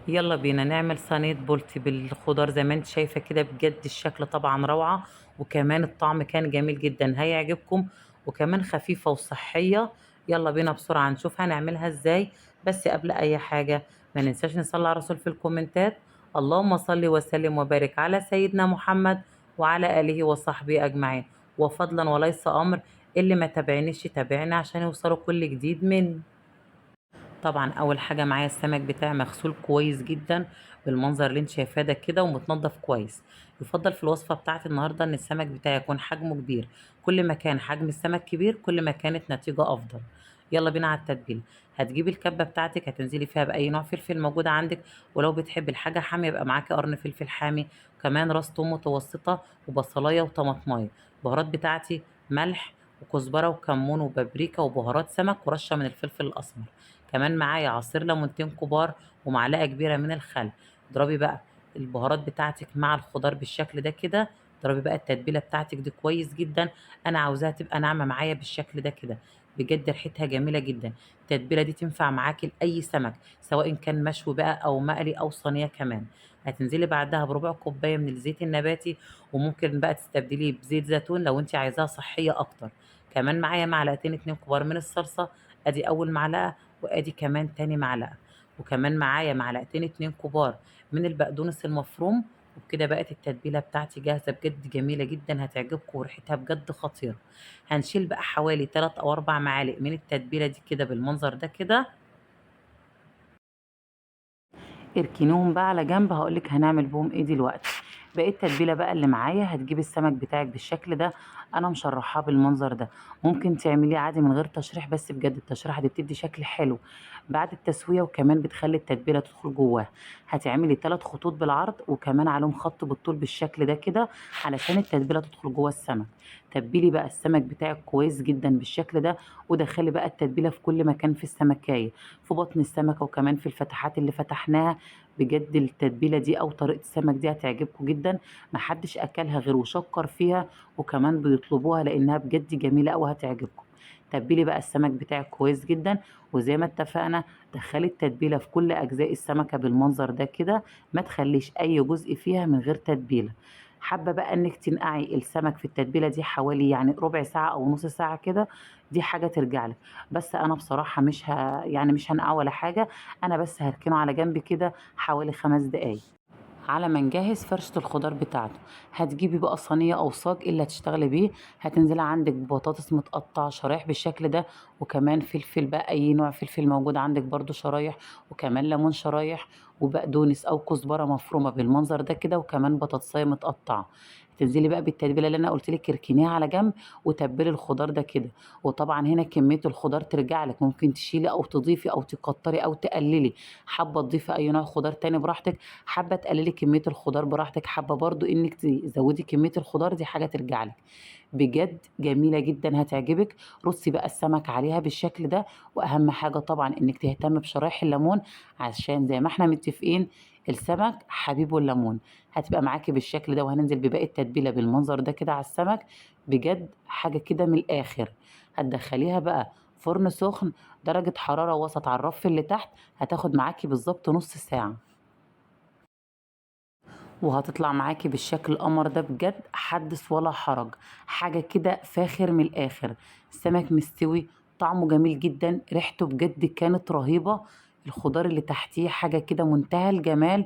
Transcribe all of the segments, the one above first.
يلا بينا نعمل صينية بولتي بالخضار زي ما انت شايفة كده. بجد الشكل طبعا روعة، وكمان الطعم كان جميل جدا، هيعجبكم، وكمان خفيفة وصحية. يلا بينا بسرعة نشوف هنعملها ازاي. بس قبل اي حاجة ما ننساش نصلي على الرسول في الكومنتات. اللهم صل وسلم وبارك على سيدنا محمد وعلى آله وصحبه أجمعين. وفضلا وليس أمر، اللي ما تابعنيش يتابعنا عشان يوصلوا كل جديد مني. طبعا اول حاجة معايا السمك بتاعي مغسول كويس جدا بالمنظر اللي انت شايفاه ده كده، ومتنضف كويس. يفضل في الوصفة بتاعت النهارده ان السمك بتاعي يكون حجمه كبير، كل ما كان حجم السمك كبير كل ما كانت نتيجة افضل. يلا بينا على التتبيله. هتجيبي الكبه بتاعتك هتنزلي فيها باي نوع فلفل موجود عندك، ولو بتحبي الحاجة حامية يبقى معاكي قرن فلفل حامي، كمان راس توم متوسطه وبصلايه وطماطمايه. البهارات بتاعتي ملح وكزبره وكمون وبابريكا وبهارات سمك ورشه من الفلفل الاسمر. كمان معايا عصير ليمونتين كبار ومعلقة كبيرة من الخل. اضربي بقى البهارات بتاعتك مع الخضار بالشكل ده كده. اضربي بقى التتبيله بتاعتك دي كويس جدا، انا عاوزاها تبقى ناعمة معايا بالشكل ده كده. بجد ريحتها جميلة جدا. التتبيله دي تنفع معاكي لاي سمك، سواء كان مشوي بقى او مقلي او صينية كمان. هتنزلي بعدها بربع كوباية من الزيت النباتي، وممكن بقى تستبدليه بزيت زيتون لو انت عايزاها صحية اكتر. كمان معايا معلقتين 2 كبار من الصلصه، ادي اول معلقه وادي كمان تاني معلقه، وكمان معايا معلقتين 2 كبار من البقدونس المفروم. وبكده بقت التتبيله بتاعتي جاهزة، بجد جميلة جدا، هتعجبكم وريحتها بجد خطيرة. هنشيل بقى حوالي 3 او 4 معالق من التتبيله دي كده بالمنظر ده كده، اركنوهم بقى على جنب، هقولك هنعمل بهم ايه دلوقتي. باقي التتبيله بقى اللي معايا، هتجيبي السمك بتاعك بالشكل ده، انا مشرحاه بالمنظر ده، ممكن تعمليه عادي من غير تشريح، بس بجد التشريحه دي بتدي شكل حلو بعد التسوية، وكمان بتخلي التتبيله تدخل جواها. هتعملي 3 خطوط بالعرض وكمان عليهم خط بالطول بالشكل ده كده علشان التتبيله تدخل جوه السمك. تبلي بقى السمك بتاعك كويس جدا بالشكل ده، ودخلي بقى التتبيله في كل مكان في السمكايه، في بطن السمكة وكمان في الفتحات اللي فتحناها. بجد التتبيله دي او طريقه السمك دي هتعجبكم جدا، محدش اكلها غير وشكر فيها، وكمان بيطلبوها لانها بجد جميلة قوي، هتعجبكم. تبلي بقى السمك بتاعك كويس جدا، وزي ما اتفقنا دخلي التتبيله في كل اجزاء السمكة بالمنظر ده كده، ما تخليش اي جزء فيها من غير تتبيله. حابة بقى انك تنقعي السمك في التتبيله دي حوالي ربع ساعة او نص ساعة كده، دي حاجة ترجع لك، بس انا بصراحة مش هنقعه ولا حاجة، انا بس هركنه على جنب كده حوالي 5 دقايق على ما نجهز فرشة الخضار بتاعته. هتجيبي بقى صينية أو صاج اللي هتشتغلي بيه، هتنزلي عندك بطاطس متقطعة شرايح بالشكل ده، وكمان فلفل بقى أي نوع فلفل موجود عندك برضو شرايح، وكمان ليمون شرايح، وبقدونس أو كزبرة مفرومة بالمنظر ده كده، وكمان بطاطساية متقطعة. تنزلي بقى بالتتبيلة اللي أنا قلت لك اركنيها على جنب، وتبلي الخضار ده كده. وطبعا هنا كمية الخضار ترجع لك، ممكن تشيلي أو تضيفي أو تكتري أو تقللي، حابة تضيفي أي نوع خضار تاني براحتك، حابة تقللي كمية الخضار براحتك، حابة برضو إنك تزودي كمية الخضار، دي حاجة ترجع لك. بجد جميلة جدا هتعجبك. رصي بقى السمك عليها بالشكل ده، وأهم حاجة طبعا إنك تهتم بشرايح الليمون، عشان زي ما احنا متفقين السمك حبيبه الليمون. هتبقى معاكي بالشكل ده، وهننزل بباقي التتبيلة بالمنظر ده كده على السمك. بجد حاجة كده من الآخر. هتدخليها بقى فرن سخن درجة حرارة وسط على الرف اللي تحت، هتاخد معاكي بالظبط نص ساعة، وهتطلع معاكي بالشكل القمر ده. بجد حدث ولا حرج، حاجة كده فاخر من الآخر. السمك مستوي، طعمه جميل جدا، ريحته بجد كانت رهيبة، الخضار اللي تحتيه حاجة كده منتهى الجمال.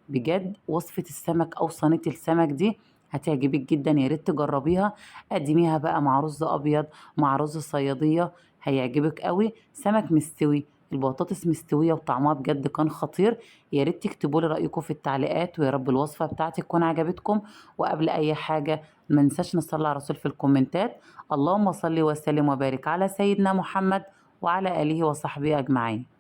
بجد وصفة السمك أو صينية السمك دي هتعجبك جدا، يا ريت تجربيها. قدميها بقى مع رز أبيض، مع رز صيادية، هيعجبك قوي. سمك مستوي، البطاطس مستوية وطعمها بجد كان خطير. يا ريت تكتبوا لي رأيكم في التعليقات، ويا رب الوصفة بتاعتي تكون عجبتكم. وقبل أي حاجة ما ننساش نصلي على الرسول في الكومنتات. اللهم صل وسلم وبارك على سيدنا محمد وعلى آله وصحبه أجمعين.